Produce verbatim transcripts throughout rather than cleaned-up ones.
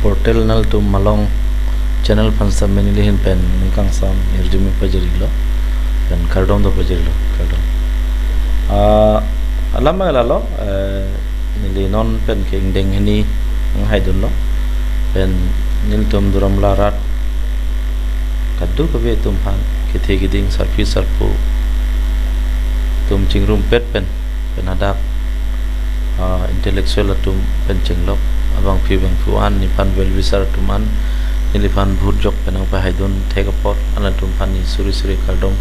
portal nangtum malong channel aphan sitame neli ahin pen ning kangsam hirjume pajirlo, pen kardom do pajirlo, kardom. Ah, alam abang lalo, eh, neli non pen ke ingdeng hini nanghaidunlo, pen nelitum Duar Amla arat kadokave atum aphan kethe keding, sarpi sarpo atum chingrumpet pen, pen hadak, ah, intellectual atum pen chenglok, abangpi abangphu an, nephan well wisher atum an, neliphan vote jok pen nangpahaidun thek apot, alangtum aphan neli suri suri kardom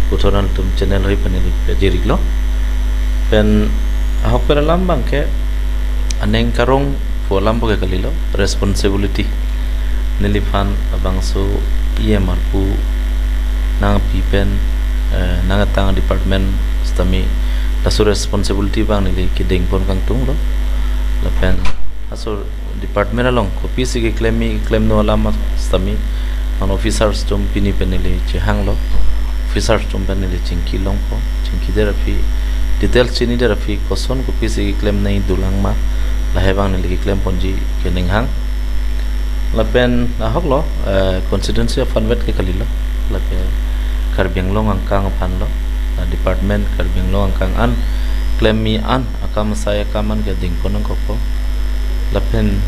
puthot alangtum channel hoi pen neli pajirlo. Pen ahok pen alam abang ke aning karong pu alam abang ke kalilo, responsibility. Neliphan labangso E M arpu nangpi pen, eh, nangtang department sitame laso responsibility abang neli kedengpon kangtunglo. Lapen laso department along kopisi keklem me keklem no alam sitame non officers atum pini pen neli chehanglo. Officers atum pen neli chingki longpo, chingki der aphi, details chini der aphi, koson kopisi keklem nangji dolang ma, lahai abang neli keklem ponji kening hang. Lapen ahoklo, eh, constituency aphan vet ke kalilo, lake Karbi Anglong angkang aphanlo, ah, department Karbi Anglong angkang an klem me an akam asai akam an kedengpon nangkokpo. Lapen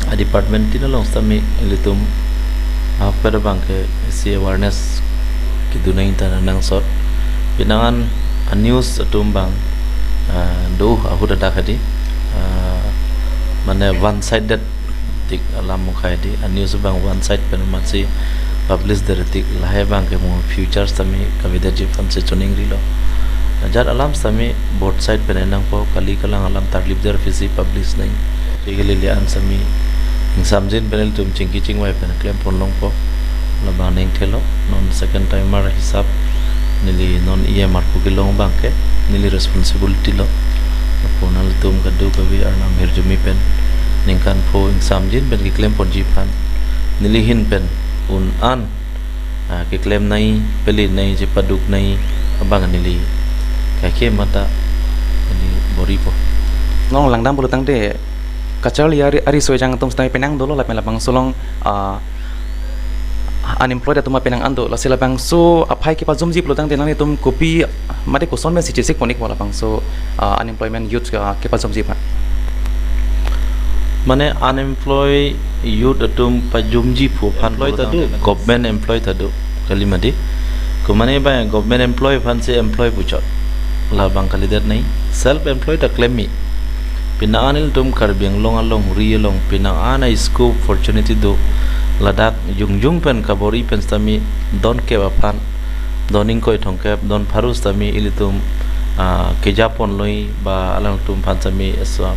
a department tin along sitame ilitum ahok pen abang ke isi awareness kedun nangji ta nangsot. Penang an a news atum abang, ah, do ahut adak hadi, ah, mane one sided tik alam mukhai di, a news abang one side pen amatsi publish der tik, lahai abang ke mo future sitame kavedetji aphan si choningrilo. Ajat alam sitame both side pen nangpo, kali kalang alam tarlip der aphi si publish nangji. Pegele le an sitame ingsamjin pen ilitum chingki chingvai pen klempon longpo. Labang ningthelo, non second timer hisap neli non E M arpu kelong abang ke neli responsibility lo. Lapu nangtum kadokave arnam hirjume pen ningkan pho ingsamjin pen keklem ponji aphan neli ahin pen un an, ah, keklem nangji, peli nangji, chepaduk nangji abang neli kaike mata neli bor-ipo. Non langdam pulotangte kacharli ari, ari soi jang atum sitame penang dolo lapen labangso along, ah, unemployed atum penang an do, lasi labangso aphai kepajumji pulotangte nanglitum kopi mate koson pensi chesik pon-ikpo labangso, ah, unemployment youth, ah, kepajumji aphan? Mane unemployed youth atum pajumji pu aphan employed ta do, government employed ta do, kali mati. Ko mane ba government employed aphan si employed puchot. Labang kalidet nangji, self employed ta klem me. Penang an ilitum Karbi Anglong alongri along penang an a scope opportunity do. Ladak jongjong pen kabor-i pen sitame don kep aphan, don ingkoi thomkep, don pharo sitame ilitum, ah, kejapon longji ba alangtum aphan sitame esa,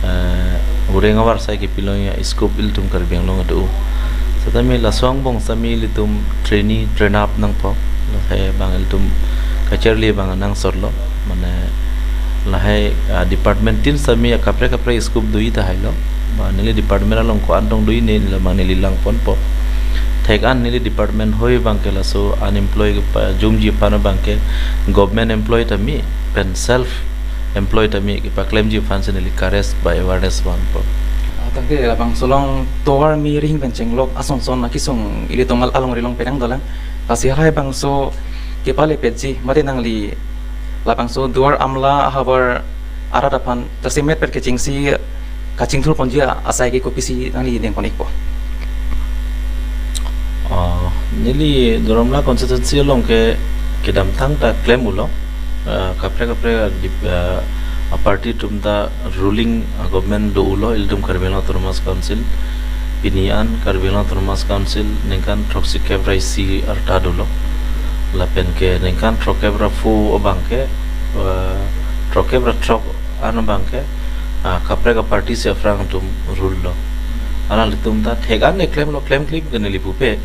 eh, oreng avar sai kepi longji a scope ilitum Karbi Anglong do. Sitame laso angbong sitame ilitum trainee train up nangpo. Lahai abang ilitum kacharli abang nangsotlo. Mane lahai, ah, department tin sitame kaprek kaprek scope do-i tahai lo. Ba neli department along ko-an tong do-i ne, neli abang neli langponpo. Thek an neli department hoi abang ke laso unemployed kepajumji aphan abang ke government employed ta me pen self employed ta me kepaklemji aphan si neli encourage ba awareness vanpo. Ah, tangte labangso along tovar me ring pen chenglok ason son akesung ilitum al-, alongri along penang dolang. Lasi halahai abangso kepalepetji mate nangli labangso Duar Amla ahavar arat aphan jasemet pen kechengsi kachingthur ponji asai ke kopisi nangli dengpon-ikpo? Ah, neli Duar Amla constituency along ke kedamtang ta klem-ulo. Ah, kaprek kaprek a dip-, ah, a party atum ta ruling, ah, government do-ulo, ilitum Karbi Anglong Autonomous Council. Pini an Karbi Anglong Autonomous Council ningkan throksi kep ra isi arta dolo. Lapen ke ningkan throkkep ra pho abang ke, ah, throkkep ra throk an abang ke, ah, kaprek a party si aphrang atum rule lo. Alanglitum ta thek an klemlo, klemkle ke neli pupe.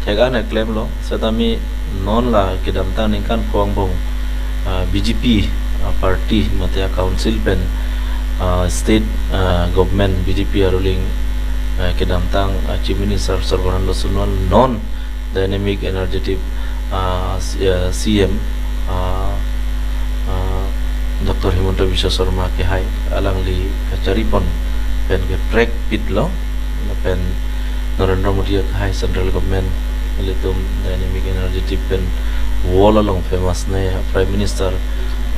Thek an klemlo, setame non la kedamtang ningkan pho angbong, ah, B J P, ah, party mate a council pen, ah, state, ah, government B J P a ruling, ah, kedamtang, ah, Chief Minister Sarbananda Sonowal, non dynamic energetic, ah, C-, ah, C M, ah, ah, Doctor Himanta Biswa Sarma kehai, alangli kacharipon pen ke prekpitlo, pen Narendra Modi akhai central government ilitum dynamic energetic pen world along famous ne Prime Minister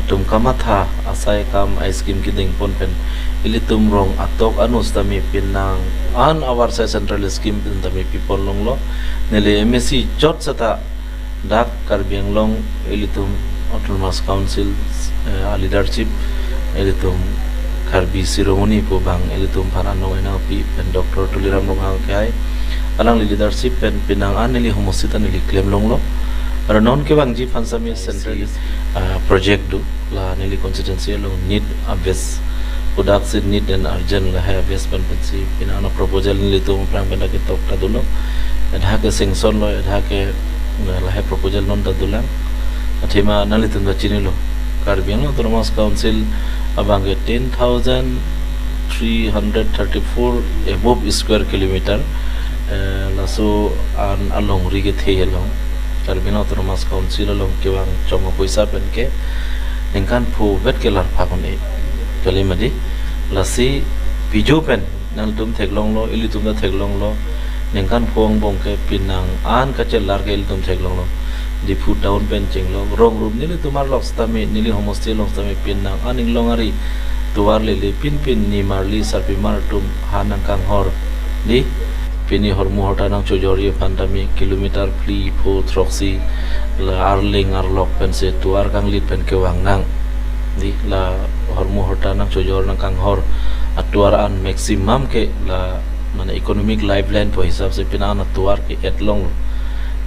atum kamatha asai kam ai scheme keding pon pen ilitum rong atok anu sitame pinang an avarsai central scheme pen tame pipon longlo. Neli M A C jot seta dak Karbi Anglong ilitum Autonomous Council, eh, a leadership ilitum Karbi Shiromoni pu bang ilitum phan anong enang pi pen Doctor Tuliram Ronghang akhai alangli leadership pen pinang an neli homosti ta neli klem longlo. Aro non kevangji aphan sitame central, ah, project do la neli constituency along need a best, pudak si need and urgent lahai a best pen pensi pinang an proposal nelitum aphrang pen dak ketok ta dolo. Adha ke sanction lo, adha ke, eh, lahai proposal non ta dolang. Athema nanglitum ta chinilo, Karbi Anglong Autonomous Council abang ke ten thousand three hundred thirty-four above square kilometer, eh, laso an alongri kethe along Karbi Anglong Autonomous Council along kevang chom apoisa pen ke ningkan pho vet ke larphak un-e, kali mati. Lasi pijo pen nangtum theklonglo, ilitum ta theklonglo, ningkan pho angbong ke pinang an kachelar ke ilitum theklonglo. Diphu town pen chenglo, rong rum nelitum arlok sitame, neli homosti along sitame pinang an inglong ari tovar lele pinpin nimarli sarpimar atum ha nangkanghor. Di, pini hormu horta nangchojorji aphan tame kilometer phli pho throksi la arleng arlok pensi tovar kanglit pen kevang nang. Di, la hormu horta nangchojor nangkanghor atovar an maximum ke la mane economic lifeline pu hisap si pinang an atovar ke-et longlo.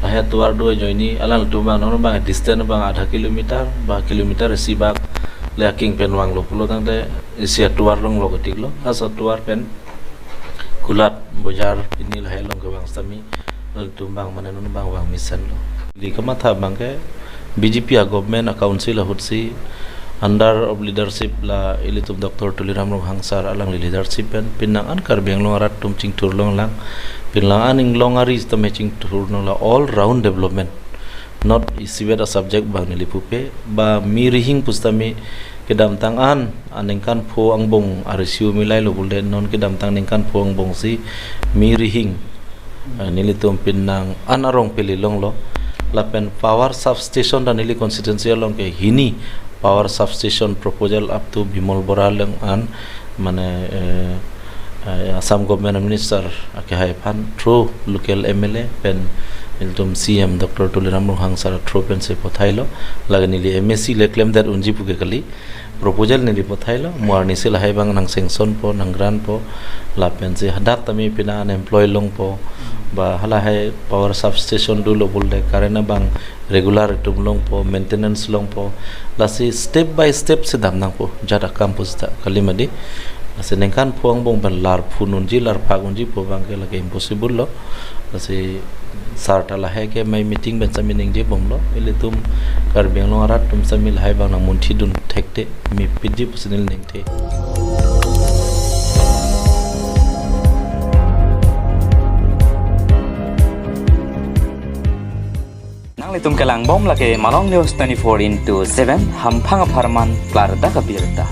Lahai atovar do ajoine alangtum bang non bang distance bang adha kilometer ba kilometer isi bak le aking pen vanglo pulo tangte isi atovar longlo ketiklo. Laso atovar pen kulat bojar pini lahai along kevang sitame nelitum bang mane non bang vang mesenlo. Neli kamatha bang ke B J P a government a council ahut si under of leadership la ilitum Doctor Tuliram Ronghang sir alangli leadership pen pinang an Karbi Anglong arat atum chingthur longlang, pinang an inglong ari sitame chingthur longlang, all round development, not isivet a subject bang neli pupe. Ba mi rihing pusitame kedamtang an aningkan pho angbong arisiu milailo pulote non kedamtang ningkan pho angbong si mi rihing, eh, nelitum pinang an arong pele longlo. Lapen power substation ta neli constituency along ke hini power substation proposal up to Bimal Bora along an mane, eh, eh, Assam government minister akehai aphan through local M L A pen ilitum C M Doctor Tuliram Ronghang sir through pensi pathailo. Lake neli M A C le klemdet unji pu ke kali, proposal neli pathailo, mo arnisi lahai bang nang sanction po, nang grant po, lapensi hadak tame pinang an employ longpo, ba halahai power substation dolo pulote current abang regular itum longpo, maintenance longpo, lasi step by step si dam nangpo, jat akam pusita kali mati. Lasi ningkan pho angbong pen larphun unji, larphak unji pu bang ke lake impossible lo. Lasi sir ta lahai ke mai meeting pen sitame ningje bomlo. Ilitum Karbi Anglong arat atum sitame lahai bang nangmunthi dun thekte mepitji pusi neli ningthe. Nanglitum kelang bom lake Malong News twenty-four into seven, hamphang apharman klardak abirta.